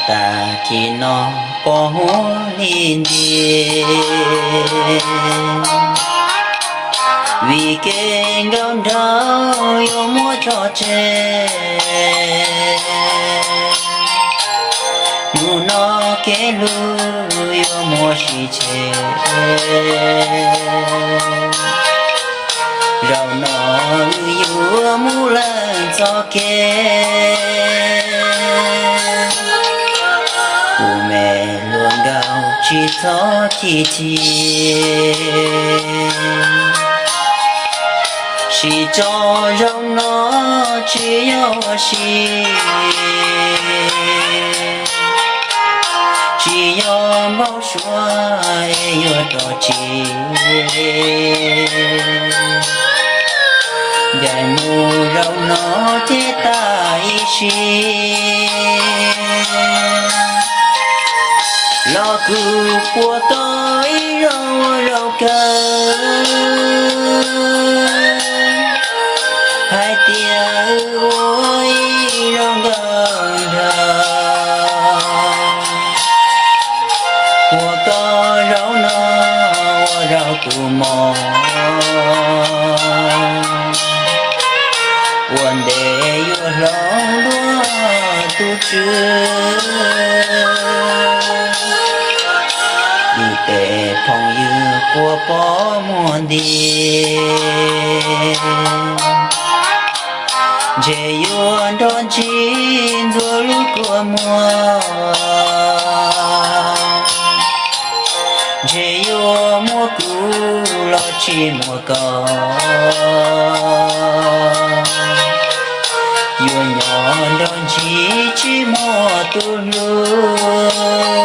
Tag kis no pom huab li nti, vim kev nkauj nraug yuav muab tso tseg. Hnub no kev hlub yuav muab sib tseg, zaum no wb yuav mus leej txoj kev. Kuv me hluas nkauj tsis txhob chim chim, sim txog zaum no tsis yog ua si, tsis yog npau suav es yuav rov tsim. Ncaim mus zaum no ces tas ib sim, los kuv puas koj ib zaug ua zaum kawg, hais tias wb ua ib zaug nkauj nraug. Puas koj zaum no ua zaum kub mob, ua ntej yuav hloov dua tus tswv. Ib teg phooj ywg kua poj muag nti, ntshe yuav nrog ntsib ntxuav lub kua muag, ntshe yuav muab kuv los tsis muab koj, yuav nyob nrog ntsib tsis muaj tus hlub.